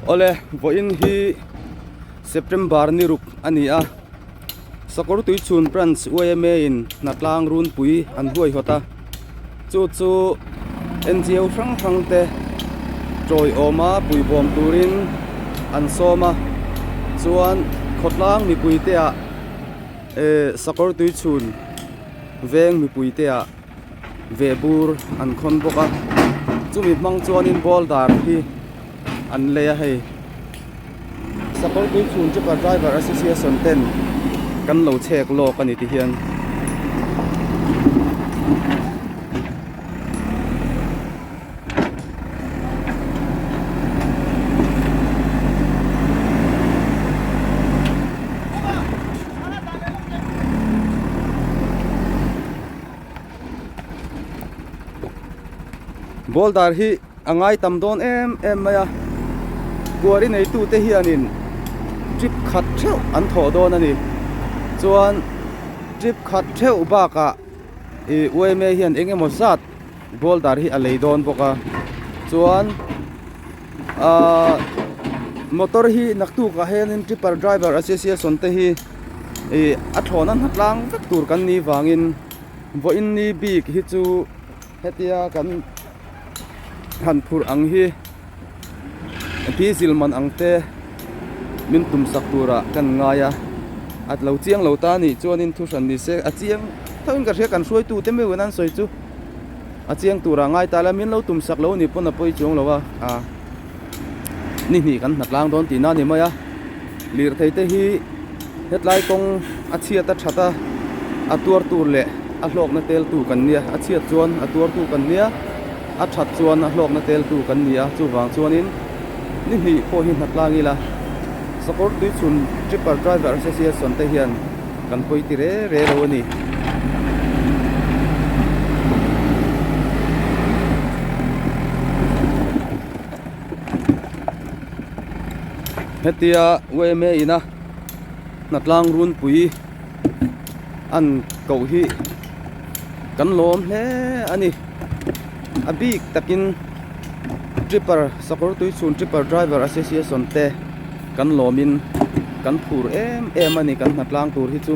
Awle, vawiin hi September ni ruk a ni a, Sakawrtuichhun Branch yma in hnatlang runpui an huaihawt a, chu chu ngo hrang hrang te tawiawma puibawm turin an sawm a, chuan khawtlang mipui te ah eh Sakawrtuichhun veng mipui te ah ve bur an khawn bawk a chumi hmang chuanin boulder hi an lei a hei Sakawrpui chhun Tipper Driver Association ten kan lo chhek lawk a ni ti hian. Boulder hi a ngai tam dawn em em mai a quarry neitu te hianin trip khat theuh an thawh dawn a ni chuan trip khat theuh bakah ih yma hian eng emaw zat boulder hi a lei dawn bawk a chuan ahh motor hi naktuk ah hianin tipper driver association te hi ih a thlawhna hna tlang vek tur kan nih vangin vawiin ni bik hi chu hetia kan han phurh ang hi diesel man ang te min tum sak turah kan ngai a a lo chiang lo ta anih chuanin thu hran ni se a chiang tho in ka hria kan hruaitu te meuhin an sawi chu a chiang turah ngai ta la min lo tum sak lo anih pawn a pawi chuang lo a a ni hnih kan hna tlang dawn tihna a ni mai a lirthei te hi hetlai kawng a chhiat a that a a tuar tur leh a hlawkna tel tu kan nia a chhiat chuan a tuar tu kan nia a that chuan a hlawkna tel tu kan ni a chuvang chuanin ni hnih pawh hi hna tlang ila sakawr tuichhun tripper driver association te hian kan pawi ti re re lo a ni. Hetia yma ina hnatlang runpui an koh hi kan lawm hle a ni a bik takin tripper sakawr tuichhun tripper driver association te kan lawmin kan phur em em a ni kan hnatlang tur hi chu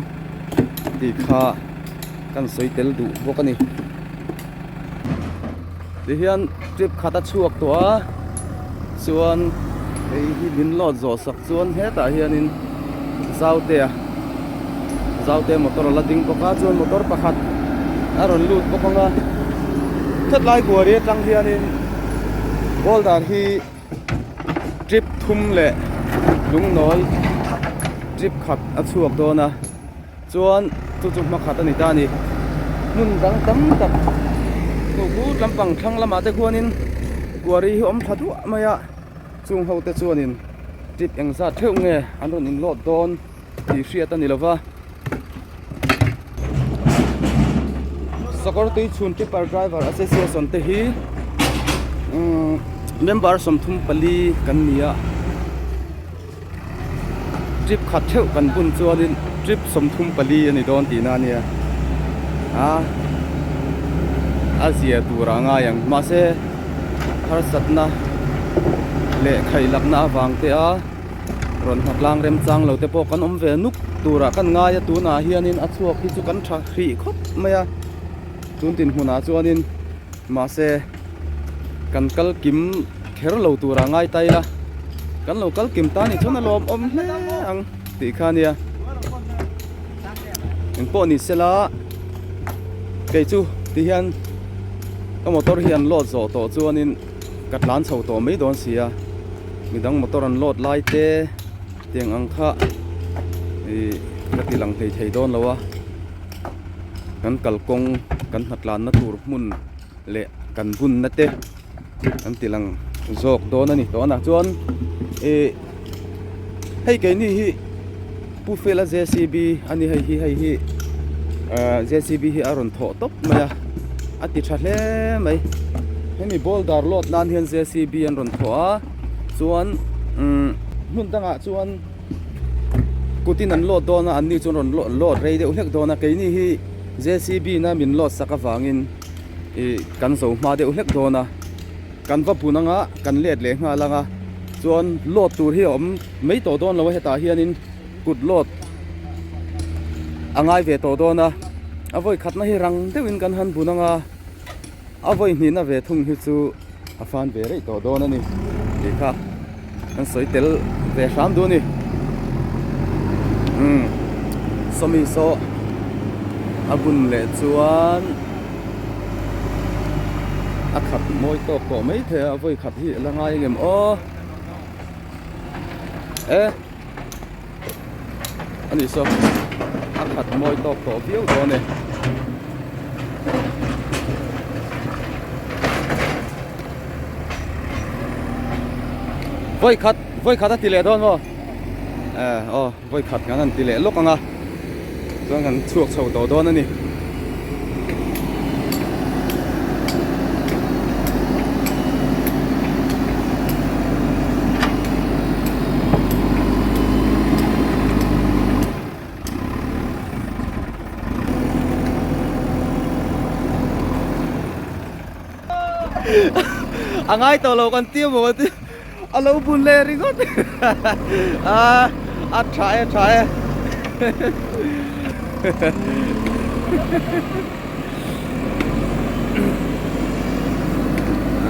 tih kha kan sawi tel duh bawk a ni. Tihian trip khat a chhuak tawh a chuan hei hi min load zawh sak chuan hetah hianin Zautea Zautea motor a la ding bawk a chuan motor pakhat a rawn lut bawk ang a hetlai kuari atang hianin boulder hi trip thum leh lungnawi trip khat a chhuak dawn a. Chuan chu chu hma khat a ni ta a ni. Hmun dang tam tak hnu khu lampang thlang lamah te khuanin quarry hi awm tha duah mai a, chung ho te chuanin trip engzat theuh nge an rawn in load dawn tih hriat a ni lova. Sakawr Tuichhun Tipper Driver Association te hi umm member 34 kan ni a. Trip khat theuh kan bun chuanin trip 34 a ni dawn tihna a nia a a zia tur a ngai ang mahse harsatna leh khaih lakna avang te a rawn hna tlang remchang lo te pawh kan awm ve nuk turah kan ngai a tunah hianin a chhuak hi chu kan tha hrih khawp mai a tun dinhmunah chuanin mahse. Kan kal kim kher lo turah ngai ta ila kan lo kal kim ta nih chuan a lawmawm hle ang tih kha a nia engpawh ni sela kei chu ti hian ka motor hi an load zawh tawh chuanin ka tlan chho tawh mai dawn si a midang motor an load lai te tiang ang kha ih ka ti lang hlei thei dawn lo a kan kalkawng kan hnatlanna tur hmun. leh kan bunna te an ti lang zawk dawn a ni tawh a chuan ih hei keini hi pu fela j c b a ni hei hi hei hi ah j c b hi a rawn thawh tawp mai a a ti tha hle mai hemi boulder load nan hian j c b an rawn thawh a chuan umm hmun dangah chuan kutin an load dawn a an ni chuan rawn load rei deuh hlek dawn a keini hi j c b na min load sak avangin. Ih kan zo hma deuh hlek dawn a, kan va bun anga kan let leh nghal anga. Chuan load tur hi a awm mai tawh dawn lo a hetah hianin kut load a ngai ve tawh dawn a a vawi khatna hi rang deuhin kan han bun ang a a vawi hnihna ve thung hi chu a fan ve rei tawh dawn a ni tih kha kan sawi tel ve hram duh a ni umm sawmi saw a bun leh chuan a khat mawi tawk tawh mai thei a vawi khat hi a la ngai ang em aw e a ni saw a khat mawi tawk tawh viau dawn e. Vawi khat vawi khat a ti leh dawn maw eh aw vawi khat kan han ti leh lawk ang a chuan kan chhuak chho tawh dawn a ni. A ngai tawh lo kan tia maw ti a lo bun leh ringawt a a tha e tha e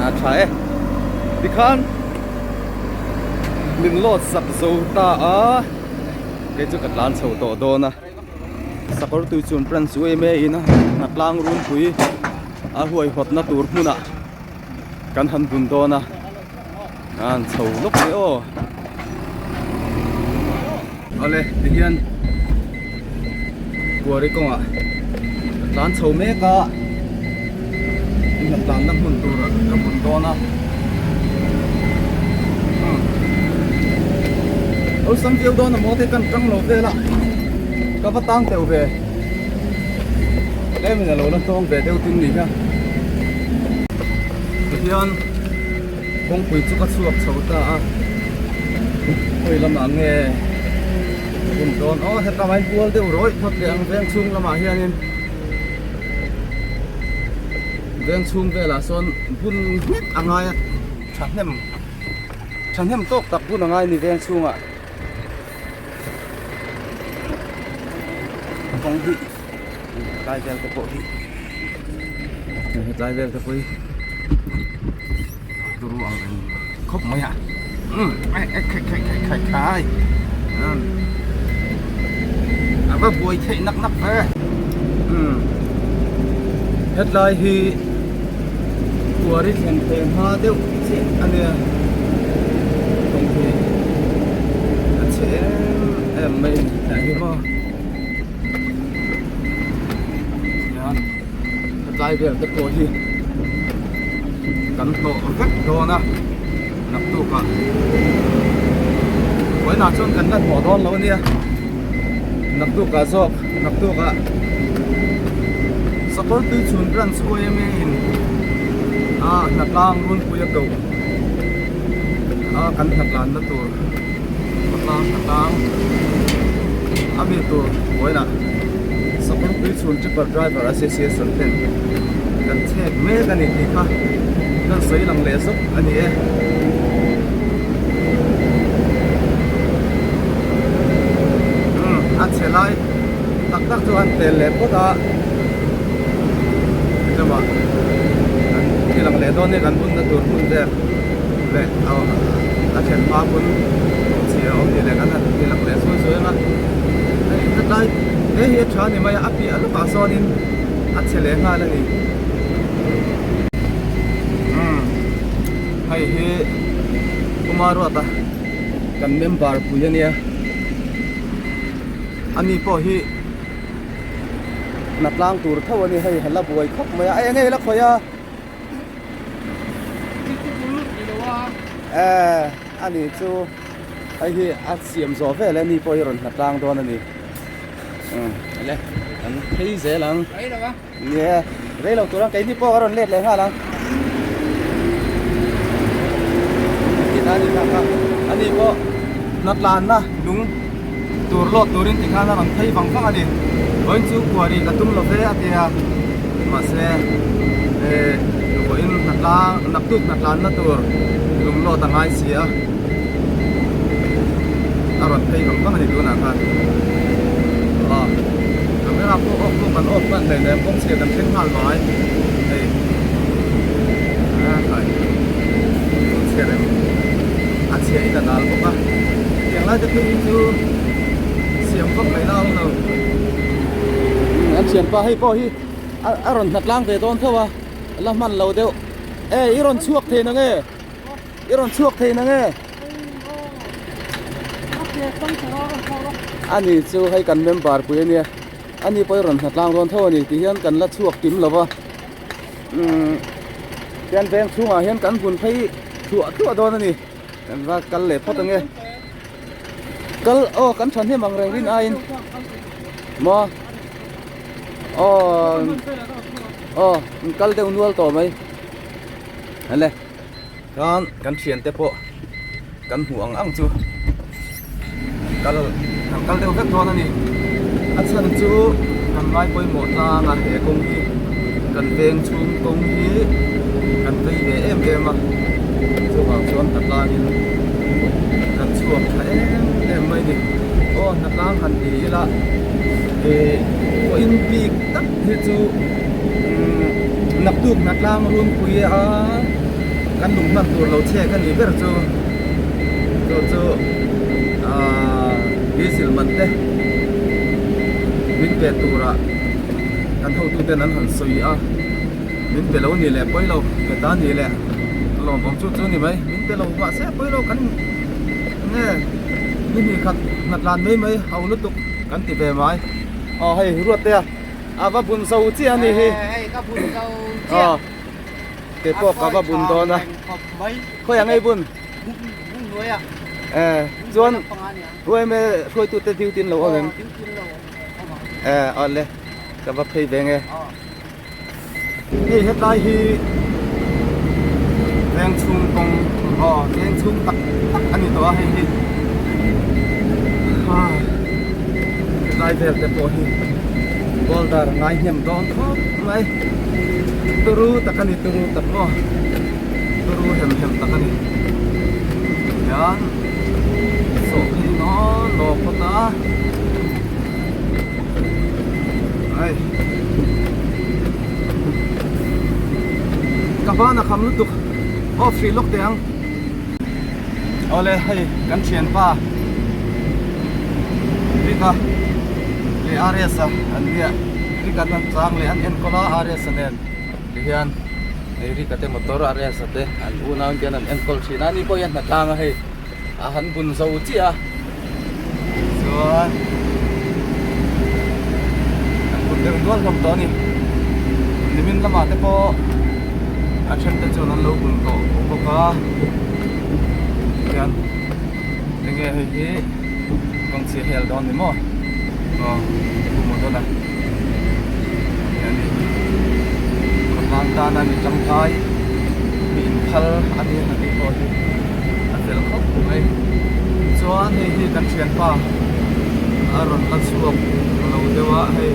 a tha e tikhan min load sak zo ta a kei chu ka tlan chho tawh dawn a sakawr tui chun branch chu em em in a hnatlang runpui a huaihawtna tur hmunah kan han bun dawn a a han chho lawk mai aw awle tihian kuari kawngah ka tlan chho mek a hnatlanna hmun tur ka bun dawn a awlsam viau dawn a maw te kan tang lo vel a ka va tang teuh ve tlemin a lo la tlawng ve deuh tin ni hian tihian kawngpui chu ka chhuak chho ta a khawi lamah nge bun dawn aw heta mai kual deuh rawih phawt leh ang veng chhung lamah hianin veng chhung velah sawn bun hnek a ngai a thahnem thahnem tawk tak bun a ngai a ni veng chhungah kawng hi tlai vel te pawh hi hetlai vel te pawh hi turu ang reng khawp mai a umm ai ai khai khai khai khai khai umm a va buai theih nak nak ve umm hetlai hi kuari thlen thei hma deuh chiah a nia kawng hi a chhe em em mai a ni tlai hi maw hian hetlai vel te pawh hi kan hlawh vek dawn a naktukah vawiinah chuan kan la hlawh dawn lo a nia naktukah zawk naktukah sakawr tui chhun branch yma in a hnatlang runpui a koh a kan hnatlanna tur hnatlang hnatlang a mi tur vawiinah sakawr tui chhun tripper driver association ten kan chhek mek a ni tih kha kan sawi lang leh zawk a ni e. Umm a chhe lai tak tak chu an tel leh phawt a tlema an ti lang leh dawn nia kan bunna tur hmun vel leh a then hma pawn chhia a awm tih leh kan han ti lang leh sawi sawi ang a hei hetlai he hi a tha a ni mai a a piah lawkah sawnin a chhe leh nghal a ni umm hei hi Puma Ruata kan member pui a nia ani pawh hi hna tlang tur tho a ni hei a la buai khawp mai a eng nge la khawih a eh ani chu hei hi a siam zawh vel e ni pawh hi a rawn hna tlang dawn a ni umm le kan phei zel ang nie rei lo tur ang keini pawh a rawn let leh nghal ang ani kha kha ani pawh hna tlanna lung tur lawt turin tikhan a rawn phei vang vang a ni vawiin chu kuari ka tum lo ve a tia mahse eh vawiin hna tlang naktuk hna tlanna tur lung lawt a ngai si a. a rawn phei vang vang a ni tunah khan. Aw camera pawh off pawh kan off hman hleinem kawng chhia kan thleng nghal mai hei a khai kawng chhia reng a chhia in a dal bawk a hetiang lai te phei hi chu siam vak mai na awm lo. An thianpa hei pawh hi a rawn hna tlang ve dawn tho a la hman lo deuh e i rawn chhuak thei nange i rawn chhuak thei nange ani chu hei kan member pui ania ani pawh i rawn hna tlang dawn tho ani ti hian kan la chhuak kim lo va umm tian veng chhungah hian kan hun phei thuah thuah dawn ani kan va kal leh phawt ange kal aw kan thahnem ang reng rin aiin maw aw aw in kal deuh nual tawh mai ale khan kan thiante pawh kan hmuh ang ang chu kal kan kal deuh vek dawn a ni a chhan chu kan ngai pawimawh tlang a he kawng hi kan veng chhung kawng hi kan vei ve em em a chuvang chuan hna tlangin kan chhuak tha em em mai a ni aw hna tlang han ti ila ih pawhin bik tak hi chu umm naktuk hna tlang runpui a kan lung hman tur lo chhek a nih ber chu chu chu ahh diesel man te min pe turah kan hotu ten an han sawi a min pe lo ni leh pawi lo pe ta ni leh lawmawm chu chu ni mai min pe lo mahse pawi lo kan nge ni hnih khat hna tlan mai mai ho lutuk kan ti ve mai aw hei ruat te a a va bun zo chiah a ni hi hei ka bun zo chiah ke pawh ka va bun dawn a khawi ang ei bun eh chuan uaime hruaitu te duty an lo awm em eh awle ka va phei ve nge hei hetlai hi veng chhung kawng aw veng chhung tak tak a ni tawh a hei hi hetlai vel te pawh hi boulder ngai hnem dawn khawp mai turu tak a ni turu tak maw turu hem hem tak a ni hian sawh phei nawn lawk phawt a ai ka ban a kham lutuk off hrih lawk teh ang awle hei kan thianpa Rika leh Arias a an nia Rika an chang leh an enkawl a Arias a nen tihian hei Rika te motor Arias a te an unau in tian an enkawl thin a ani pawh hian hnatlang a hei a han bun zo chiah a chuan an bun deuh nual hlawm tawh a ni nimin lamah te pawh a then te chuan an lo bun tawh bawk a tihian enge hei hi kawng chhia hel dawn ni maw aw pu motor a hei a ni khawtlang tana mi tangkai mi inphal a ni a tih pawh hi a fel khawp mai chuan hei hi kan thianpa a rawn la chhuak lo deuh a hei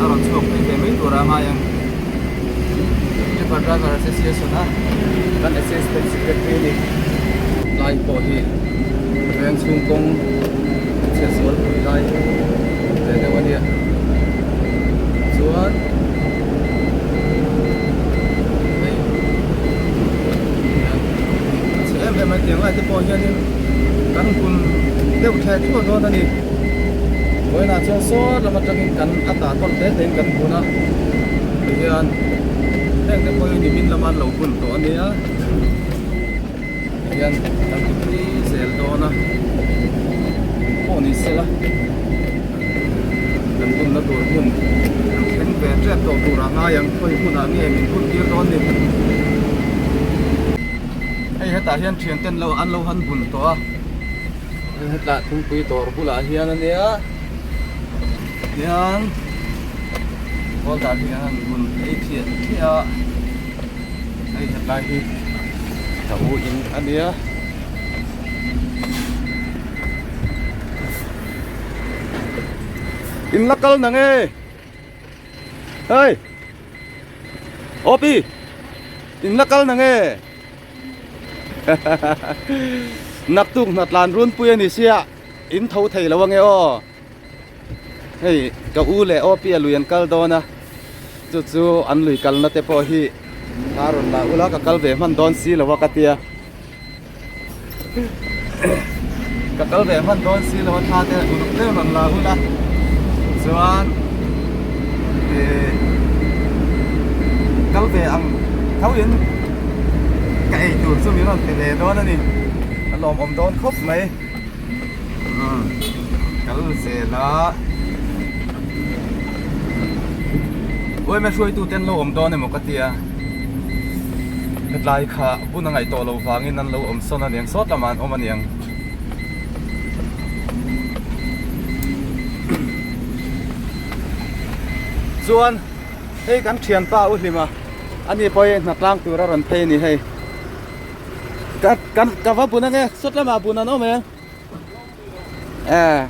a rawn chhuak phei ve mai tur a ngai ang Driver driver association a kan assistant secretary a ni tlai pawh hi veng chhung kawng chhe zual pui lai ve deuh a nia chuan hei a chhe em em a tiang lai te pawh hianin kan hun deuh thleh thuah dawn a ni. Vawiinah chuan sawn lam atangin kan a tah tawn hle hle in kan bun a tihian heng te pawh hi nimin lama an lo bun tawh a nia tihian kan ti phei zel dawn a pawh ni sela kan bunna tur hmun kan thleng ve tep tawh tur a ngai ang khawi hmunah nge min bun tir dawn ni hei hetah hian thian ten lo an lo han bun tawh a. Hetah thingpui dawr bulah hian a nia hian boulder hi an han bun phei thiah thiah a hei hetlai hi ka u in a nia. In la kal nang e hei Opi in la kal nang e. Naktuk hna tlan runpui a ni sia in tho thei lo ange aw. Hei ka u leh aw pi a lui an kal dawn a chu chu an lui kalna te pawh hi a rawn lah ula ka kal ve hman dawn si lo a ka tia ka kal ve hman dawn si lo a thla te uluk deuh rawn la ula chuan ih kal ve ang tho in ka ei tur chu min rawn pe ve dawn a ni a lawmawm dawn khawp mai. Kal zel a uaima hruaitu te an lo awm dawn emaw ka tia hetlai kha bun a ngaih tawh loh vangin an lo awm sawn aniang sawt lamah an awm aniang chuan hei kan thianpa u Hlima ani pawh hi hnatlang tur a rawn phei a ni hei. Ka kan ka va bun ange sawt lamah bun an awm em eh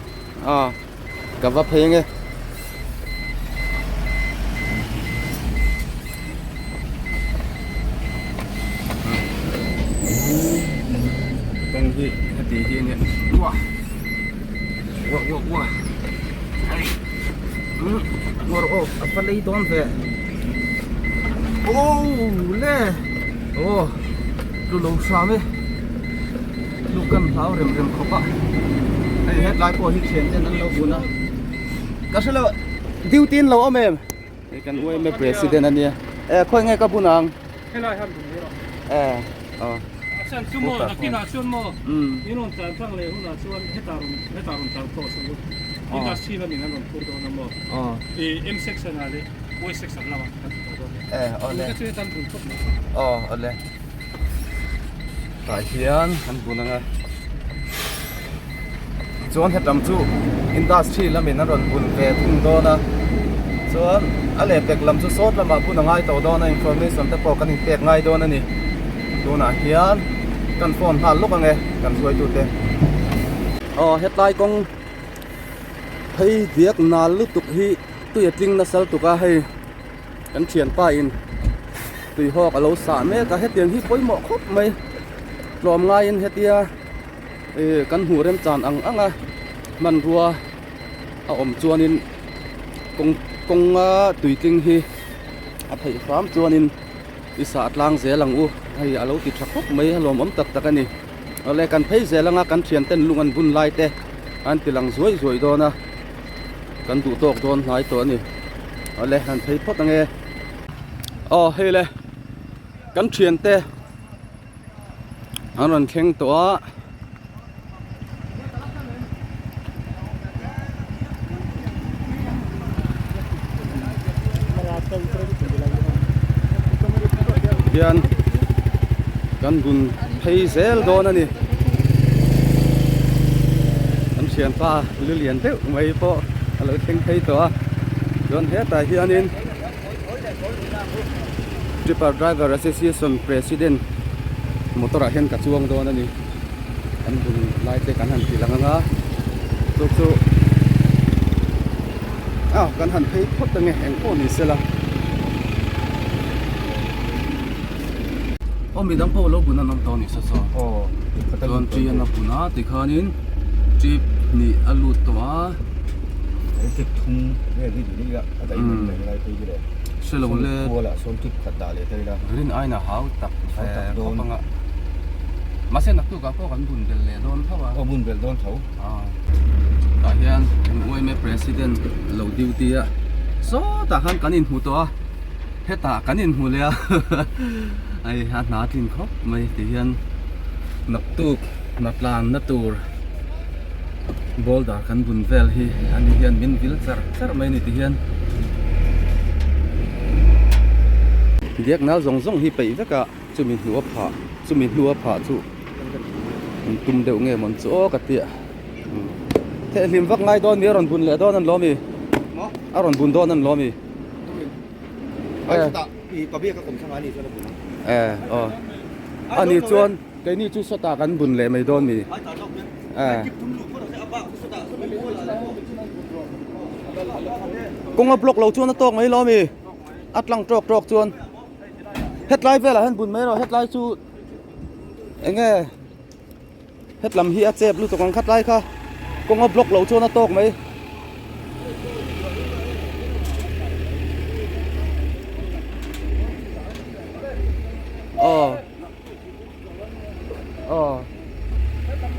aw ka va phei ange kawng hi heti hi ania uah uah uah uah ai ngawr aw a va lei dawn ve aw le. Aw tlu lo hram e tlu kan hlau rem rem khawp a hei hetlai pawh hi thian ten an lo bun a ka hre lo duty in lo awm em hei kan yma president ania e khawi nge ka bun ang helai han bun mai rawh e aw a chhan chu maw nakinah chuan maw in rawn tlan tlang leh hunah chuan hetah rawn hetah rawn tlan tawh suh u industry lamin an rawn phur dawn a maw i M section ah leh Y section lamah kan ti tawh dawn nia. Eh awle. Ka chu hetan bun khawp mai. Aw awle. Tah hian kan bun anga. Chuan hetam chu industry lamin an rawn bun ve thung dawn a. Chuan a lehpek lam chu sawt lamah bun a ngai tawh dawn a information te pawh kan inpek ngai dawn a ni. Tunah hian kan phone nghal lawk ange kan hruaitute. Aw hetlai kawng phei diak nal lutuk hi. Tui a tling nasa lutuk a hei kan thianpa in tui hawk a lo sah mek a hetiang hi pawimawh khawp mai tlawm ngaiin hetia ih kan hmuh remchan ang ang a hmanrua a awm chuanin kawng kawnga tui tling hi a theih hram chuanin i sah tlang zel ang u hei a lo ti tha khawp mai a lawmawm tak tak a ni awle kan phei zel anga kan thianten lung an bun lai te an ti lang zuai zuai dawn a. Kan duh tawk dawn hnai tawh a ni. Awle han phei phawt ange. Aw hei le kan thian te an rawn thleng tawh a. Hian kan bun phei zel dawn a ni. Kan thianpa. Lu lian deuh mai pawh a lo thleng phei tawh a chuan hetah hianin Tipper Driver Association President motor ah hian ka chuang dawn a ni an bun lai te kan han tih lang anga chu chu ah kan han phei phawt ange eng pawh ni sela aw midang pawh lo bun an awm tawh a ni saw saw chuan tree an la bun a tikhanin trip hnih a lut tawh a trip thum vel hi duh ila a daih mai mai lai phei hi le hre lo le kuala sawn trip khat dah leh ta ila rin aina hau tak ve khawp anga mahse naktuk ah pawh kan bun belh leh dawn tho a aw bun belh dawn tho tah hian kan yma president lo duty a sawtah khan kan inhmu tawh a hetah kan inhmu leh a hei a hna tlin khawp mai ti hian naktuk hna tlanna tur boulder kan bun vel hi ani hian min vil char char mai a ni ti hian diak nal zawng zawng hi peih vek a chumi hnu a phah chumi hnu a phah chu an tum deuh nge mawn chu aw ka tia thehhlim vak ngai dawn mi a rawn bun leh dawn an lawm i a rawn bun dawn an lawm i. Eh aw ani chuan keini chu sawtah kan bun leh mai dawn mi eh kawng a block lo chuan a tawk mai lo ami a tlang tawk tawk chuan hetlai velah hian bun mai rawh hetlai chu eng nge. Hetlam hi a chep lutuk ang khat lai kha kawng a block loh chuan a tawk mai. Aw aw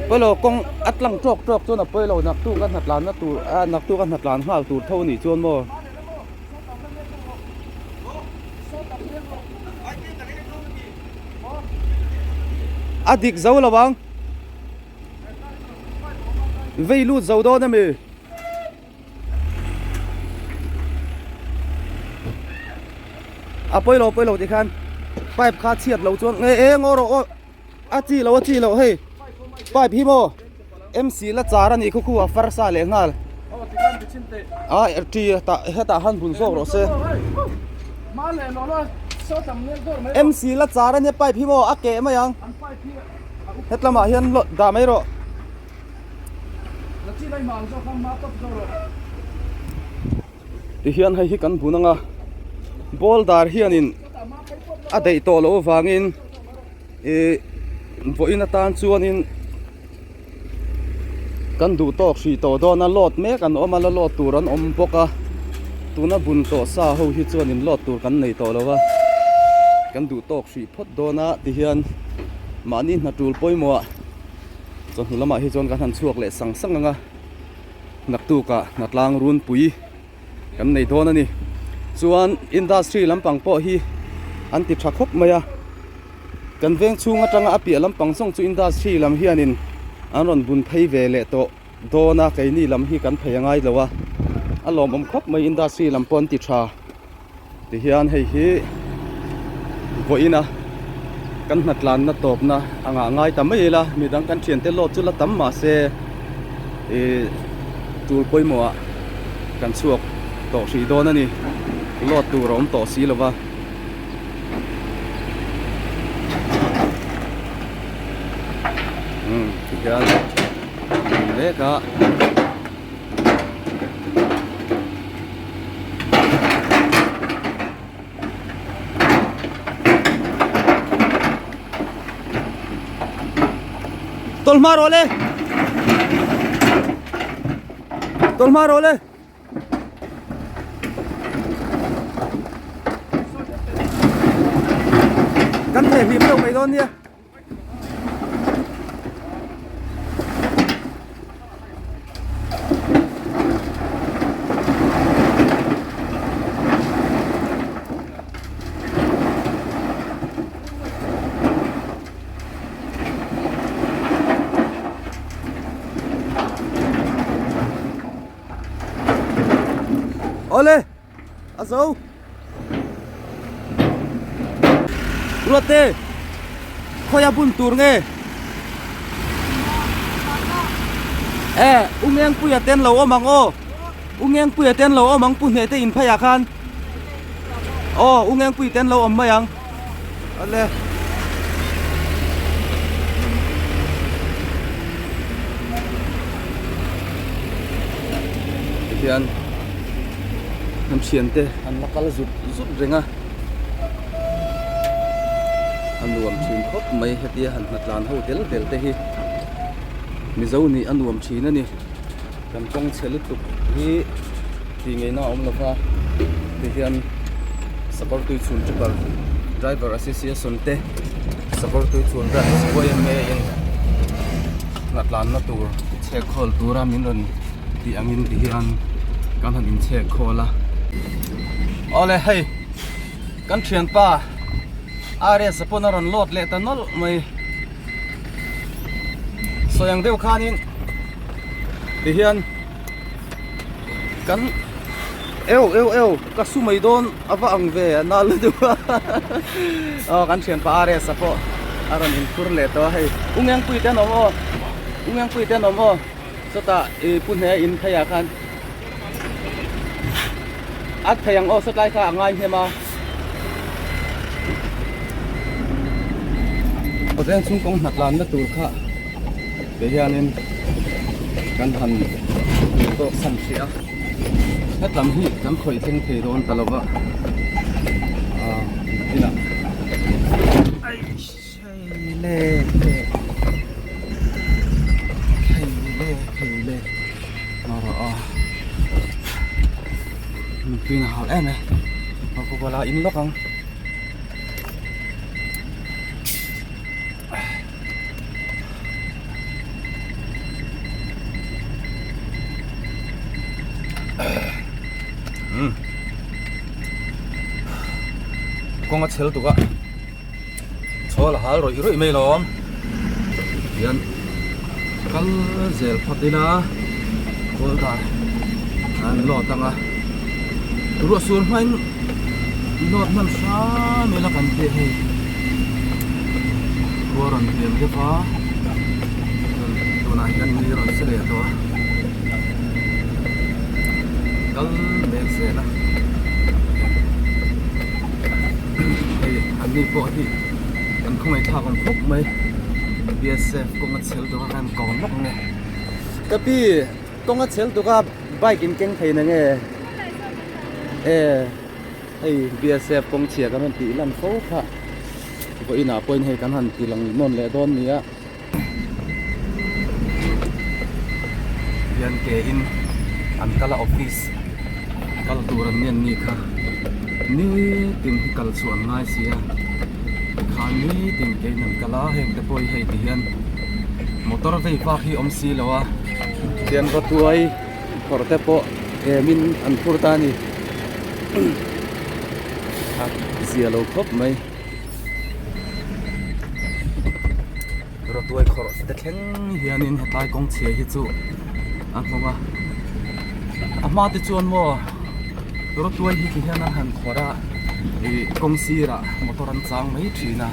pawilo kawng a tlang tawk tawk chuan a pawilo naktuk a hnatlan na tur a naktuk a hnatlan nghal tur tho a nih chuan maw. A dik zo lo ang. Vei lut zo dawn a mi. A pawi lo pawi lo tih khan pipe kha chhiat lo chuan nge eng aw rawh aw a chi lo a chi lo hei pipe hi maw MC la char a nih khu khu a far sa leh nghal a ṭi tah hetah han bun zawk rawh se MC la char a nia pipe hi maw a keh mai ang hetlamah hian dah mai rawh. Tihian hei hi kan bun anga boulder hianin a daih tawh loh avangin ih vawiin atan chuanin kan duh tawk hrih tawh dawn a load mek an awm a la load tur an awm bawk a tuna bun tawh sa ho hi chuanin load tur kan nei tawh lo a kan duh tawk hrih phawt dawn a tihian mahni hna tul pawimawh ah. Chawhnu lamah hi chuan kan han chhuak leh sang sang ang a, naktukah hnatlang runpui kan nei dawn a ni. Chuan industry lampang pawh hi an ti tha khawp mai a, kan veng chhung atanga a piah lampang zawng chu industry lam hianin an rawn bun phei ve leh tawh dawn a, keini lam hi kan phei a ngai lo a, a lawmawm khawp mai industry lam pawh an ti tha. Tihian hei hi vawiin a kan hnatlanna tawpna a ngah ngai ta mai ila midang kan thiante lawt chu la tam mahse ih tul pawimawh ah kan chhuak tawh hrih dawn a ni lawt tur a awm tawh si lova. Umm tihian mek a. Tawlh hma rawh le Tawlh hma rawh le Kan theh hlim deuh mai dawn nia. Awle a zo. Ruatte khawi a bun tur nge e u Ngengpuia ten lo awm ang aw u Ngengpuia ten lo awm ang pu hneh te in phei ah khan aw u Ngengpuia ten lo awm mai ang awle. Tihian an thiante an la kal zut zut reng a a nuam thin khawp mai hetia han hnatlan ho del del te hi mizo nih a nuam thin a ni kan kawng chhe lutuk hi tih ngeina a awm lo va tihian sakawr tui chhun tripper driver association te sakawr tui chhun branch yma in hnatlanna tur chhek khawl tura min rawn tih angin ti hian kan han inchhek khawl a awle hei kan thianpa RS a pawn a rawn load leh ta nawlh mai sawi ang deuh khanin ti hian kan eu eu eu ka su mai dawn a va ang ve a nal deuh a aw kan thianpa RS a pawh a rawn inphur leh tawh a hei u Ngengpui te an awm aw u Ngengpui te an awm aw. Chutah ih pu hne in phei ah khan a thei ang aw sawtlai kha a ngai hnem a. Veng chhung kawng hnat lanna tur kha ti hianin kan han tawk san hrih a hetlam hi kan khawih thleng thei dawn ta lova ah inah Tuin a hal em e. Coca cola in lawk ang. Um. Kawng a chhel tuk a. Chhawl a hal rawih rawih mai lawm. Hian kal zel phawt ila kawl dar an load ang a. Ruah sur hmain load hman hram ila kan tih hei. Khua rawn hliam deuh a tunah hian mi rawn che leh tawh a. Kal mek zel a. Hei an ni pawh hi an khawngaih thlak awm khawp mai BSF kawng a chhel tuk a khan kawng lawk ang e. Ka pi kawng a chhel tuk a bike in keng thei na nge e hei BSF kawng chhia kan rawn tih lan fo kha vawiinah pawhin hei kan han ti lang nawn leh dawn nia. Hian ke in an kal a office kal tur an nian ni kha nitin hi kal chu an ngai si a tikhan nitin ke in an kal a heng te pawh hi hei ti hian motor vei vak hi awm si lo a tian rawtuai phawrh te pawh em in an phur ta a ni a zia lo khawp mai. Rawtuai khawrh te thleng hianin hetlai kawng chhia hi chu a nghawng a a hma te chuan maw rawtuai hi ti hian an han khawrh a ih kawng sirah motor an chang mai thin a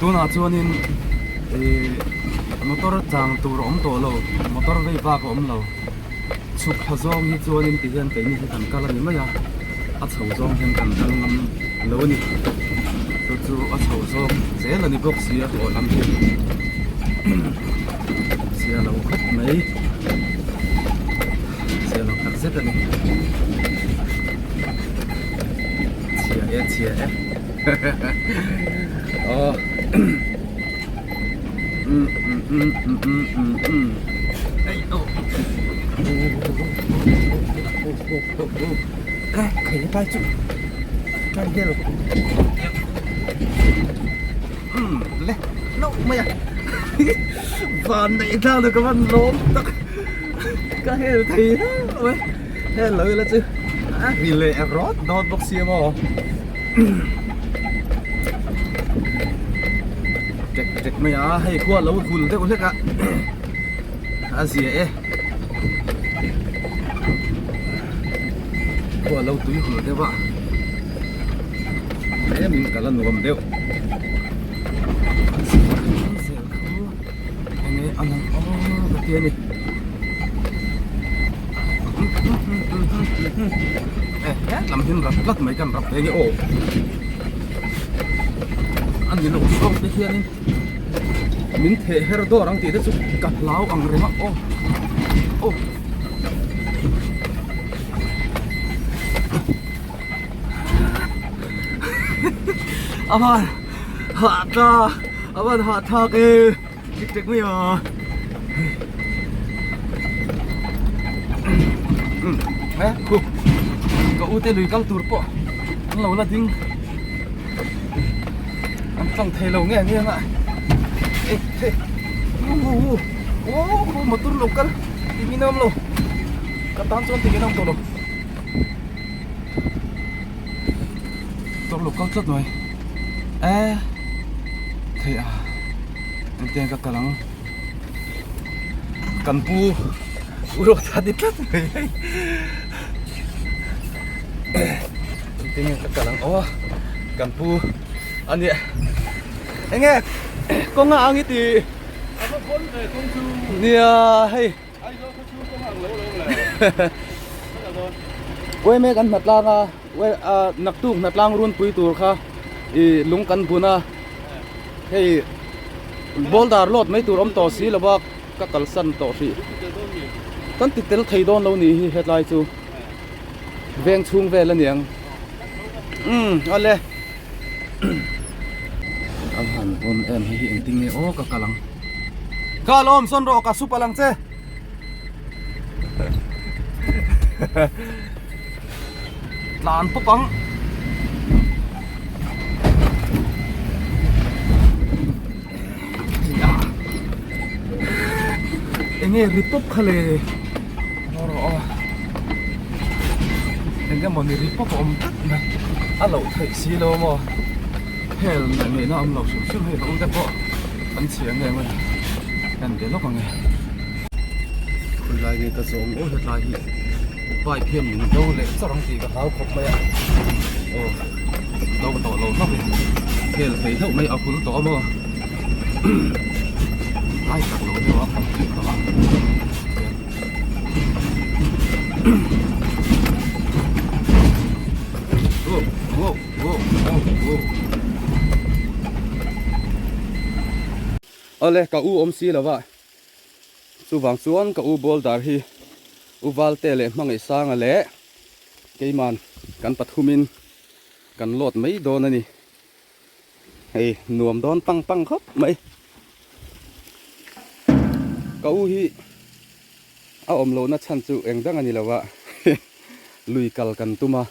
tunah chuanin ih motor chang tur a awm tawh lo motor vei bak a awm lo chhuk thla zawng hi chuanin ti hian keini hi kan kal a ni mai a a chho zawng hian kan kal ngam lo a ni chu chu a chho zawng zel a ni bawk si a tawh lam hi zia lo khawp mai zia lo tak zet a ni chhia e chhia e aw van neih thlak chu ka van lawm tak ka hel thei hle mai hel lo ila chu a ri leh rawt dawt bawk sia maw. Tek tek mai a hei khua lo hul deuh hlek a a zia e khua lo tui hul deuh a tlem in kal a nuam deuh zel khu enge a lang aw ka ti a ni lam hian rap tlat mai kan rap ve nge aw a ni lo zawk te hianin min theh her dawr ang tih te chu ka hlau ang reng a aw aw a van hah ta a van hah thlak e Tik tek mai a. Eh, khu. Ka u te lui kal tur pawh an lo la ding. An tlang thei lo nge nge anga. Eh, the. U u u. Oh, khu motor lo kal. Tingin awm lo. Ka tan chuan tingin awm tawh lo. Motor lo kal tlat mai. Eh, thei a. Engtiang ka kal ang kan pu rawh ta ni tlat mai hei engtiang nge ka kal ang aw kan pu a nia enge kawnga ang i ti nia hei uaime kan hnatlang a naktuk hnatlang runpui tur kha ih lung kan bun a. Hei boulder load mai tur awm tawh si lo a ka kalsan tawh hrih kan ti tel thei dawn lo nih hi hetlai chu veng chhung vel a niang umm awle a han pawn em hei hi engtin nge aw ka kal ang ka lawm sawn rawh ka sup alang che tlan pawp ang. Enge ri pawp kha le ngaw rawh aw enge mawni ri pawp a awm tlat mai a loh theih si lo maw hel ngaihna awm lo hrim hrim hei ka u te pawh an chhia nge mawni en ve lawk ang e khawilai nge ka zawng aw hetlai hi bike hian min do leh char ang tih ka hlau khawp mai a aw do tawh lo hlauh e hel thei hlauh mai a hul tawh a maw lai tak lo deuh a kal theih tawh a oh oh oh oh oh Awle ka u awm si lova chuvang chuan ka u boulder hi u Valte leh Hmangaihsanga leh keiman kan pathumin kan load mai dawn a ni. Hei nuam dawn pang pang khawp mai. Ka u hi a awm lohna chhan chu eng dang a ni lo a, lui kal kan tum a,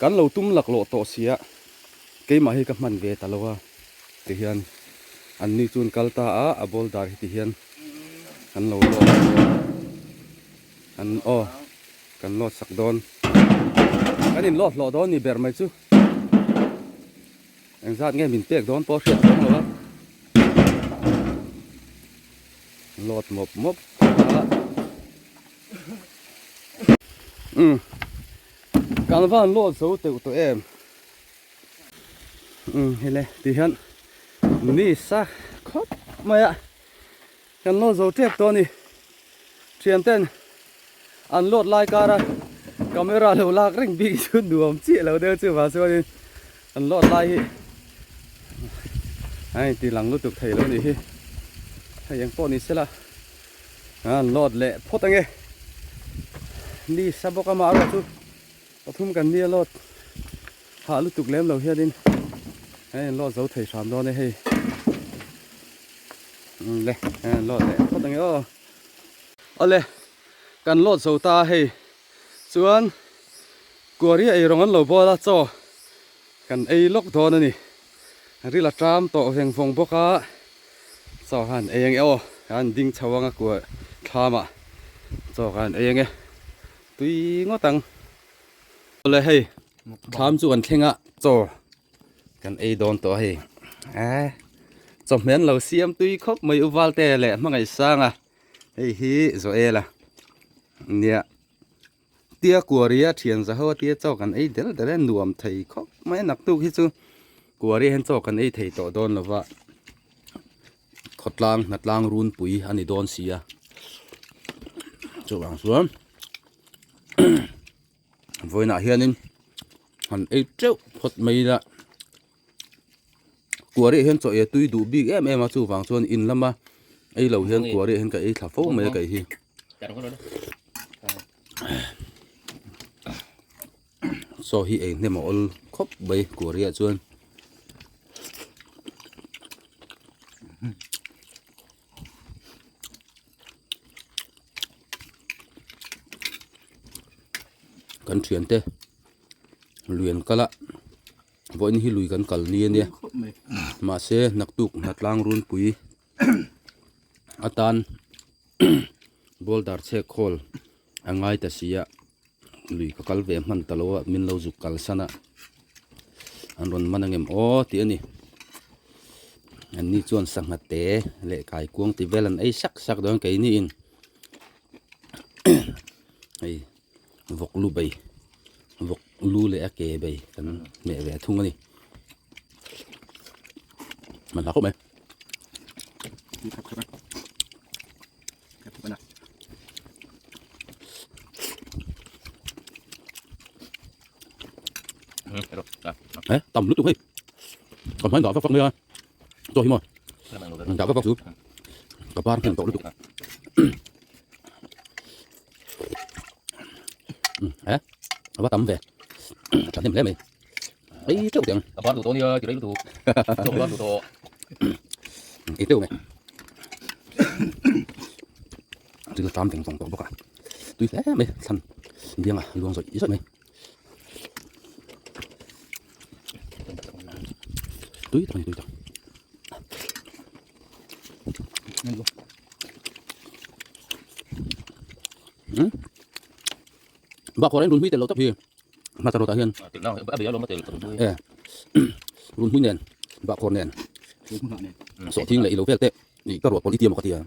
kan lo tum laklawh tawh sia keimah hi ka hman ve ta lo a tihian an ni chuan kal ta a, a boulder hi tihian kan lo lawk an aw kan lawt sak dawn kan in lawt hlawh dawn ni ber mai chu. Engzat nge min pek dawn pawh hriat chuang lo a. Load mawp mawp a. Umm. Kan van load zo teuh tawh em. Umm hele ti hian ni sa khawp mai a. Kan load zo tep tawh a ni. Thian ten an load lai kar a camera lo lak reng bik chu nuam chiah lo deuh chu vang chuanin an load lai hi a inti lang lutuk thei lo nih hi. Hei eng pawh ni sela an load leh phawt ange. Ni sa bawk a mah erawh chu pathum kan nia load hah lutuk lem lo hianin hei an load zo thei hram dawn e hei. Le load leh phawt ange aw. Awle kan load zo ta a hei chuan kuari ei rawng an lo bawl a chaw kan ei lawk dawn a ni ril a ṭam tawh veng vawng bawk a chaw khan ei ange aw an ding chho anga kua thlam ah chaw khan ei ange tui ngawt ang awle hei thlam chu kan thleng a chaw Kan ei dawn tawh a hei eh chawhmeh an lo siam tui khawp mai u Valte leh Hmangaihsanga hei hi Joel-a nia tia kuaria thian za ho a tia chaw kan ei del del a nuam thei khawp mai a naktuk hi chu kuaria hian chaw kan ei thei tawh dawn lo va khawtlang hnatlang runpui a ni dawn si a chuvang chuan. Vawiinah hianin han ei teuh phawt mai ila kuariah hian chaw ei a tui duh bik em em a chuvang chuan in lama ei lo hian kuariah hian ka ei thla fo mai a kei hi. Chaw hi ei hnem a awl khawp mai kuariah chuan. Kan thiante lui an kal a vawiin hi lui kan kal ni a nia mahse naktuk hnatlang runpui atan boulder chhek khawl a ngai ta si a lui ka kal ve hman ta lo a min lo zuk kal san a an rawn man ang em aw tih a ni an ni chuan sangha te leh kaikuang ti vel an ei sak sak dawn keini in hei vawk lu bei vawk lu leh a ke bei kan hmeh ve thung a ni man hla khawp mai. Eh, tầm lúc tụi còn phải đỏ phát phát nữa tôi mà đỏ phát phát xuống cặp ba thằng tổ lúc eh bắt tắm về chẳng thêm lẽ mày ấy triệu tiền Cặp ba tụi tôi đi chỉ lấy tụi tụi tụi ấy tiêu này 这个咱们总都不干，对，哎没，咱别啊，乱说一说没。Tui tak a ni tui tak. Bak hawrain runhmui tel lo tak hi hmata rawtah hian e runhmui nen bak hawr nen sawhthing leh ilo vel te ih ka ruah pawlh i ti emaw ka ti a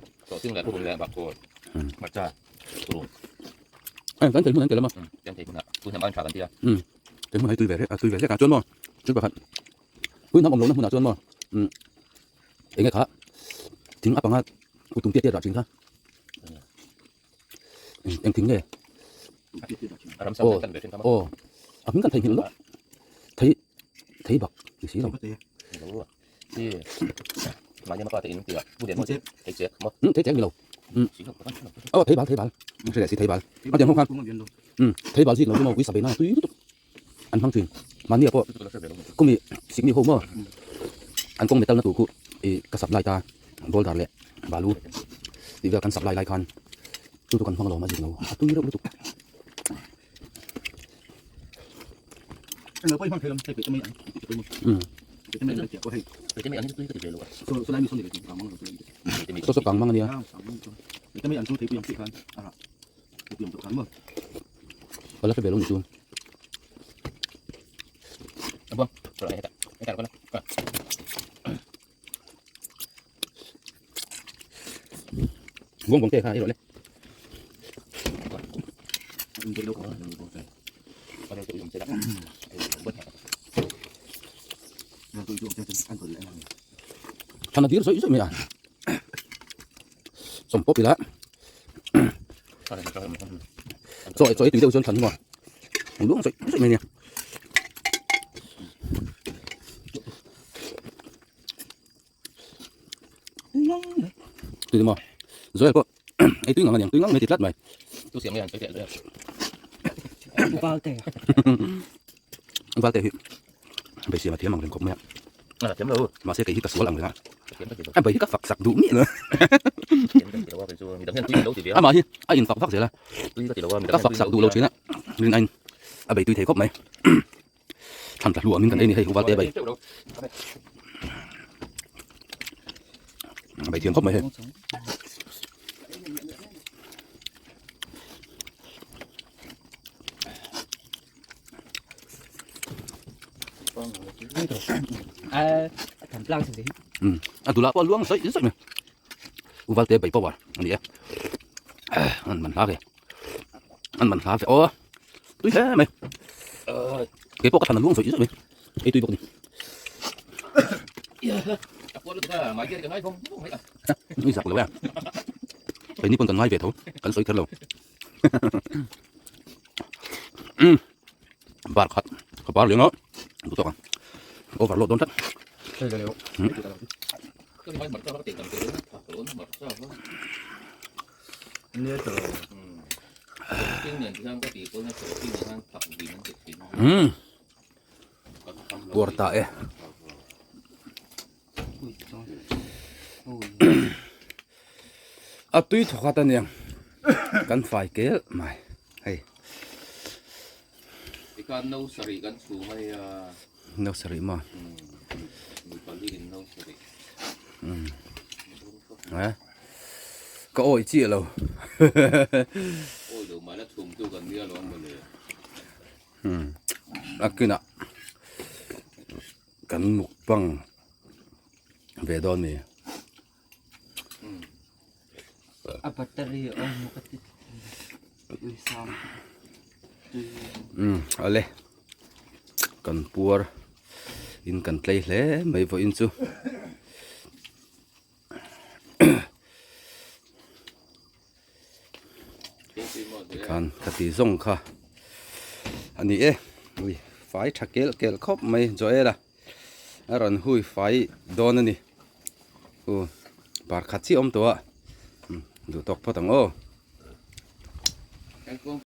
e kan thei hmun an tel a maw thei hmun hi tui ve a tui ve hlek a chuan maw chu pakhat tui hnam awm lohna hmunah chuan maw eng nge kha thing a panga kutum tiat tiat rah thin kha. Eng thing nge? Aw aw a hming kan theihnghilh lawk thei thei bak ni si lo. Um thei chek ni lo um aw thei bal thei bal hre leh si thei bal a tiang ho khan um thei bal zik lo chu maw ui sa bei nana tui lutuk an hmang thin mahni ah pawh kumi sikmi ho maw an kawng metal na tur khu ih ka supply ta boulder leh balu tih vel kan supply lai khan chu chu kan hmang alawm a zirlo a tui reuh lutuk. Saw saw kang mang ania. Ka la hre ve lo ni chu. Buang buang te kha i rawh le. Thana dir sawi sawi mai a. Sawm pawp ila. Chaw chaw ei tui deuh chuan thlan hi maw. Luang sawi sawi mai nia. Tui maw. Zoel pawh ei tui ngang aniang tui ngang mai ti tlat mai. Tu siam nge an sawi teh zel. Valte. Valte hi beisei a thiam ang reng khawp mai a. A thiam lo. Mahse kei hi ka sual ang reng a. A bai hi ka fak sak duh miah lo. Amah hi a in fak vak zel a. Ka fak sak duh lo thin a. Rin ain a bei tui thei khawp mai. Thlan tla hluah min kan ei ni hei Valte a bei. A bei thiam khawp mai hei. A dulah pawh a luang saih saih mai u valte bai power a ni e an man hla ve an man hla ve aw tui hle mai kei pawh ka thlan a luang saih saih mai ei tui bawk ni nui zak lo e keini pawn kan ngai ve tho kan sawi kher lo Bar khat ka bar leng a duh tawk ang overload dawn tlat puar ta e a tui thawk at aniang kan fai kel mai hei Tikhan no sarih kan chhum a nia. No sarih maw? Mi pali in no sarih. Eh? Ka awi chiah lo. Awi lo mah la chhum chu kan nia lo mawle. A kinah kan mukbang ve dawn ni. A battery a awm ka ti sam. Um ale kan puar in kan tlei hle mai vawiin chu. Tikhan ka ti zawng kha a ni e ui fai tha kel kel khawp mai Joel-a a rawn hui fai dawn a ni u par khat chiah a awm tawh a duh tawk phawt ang aw.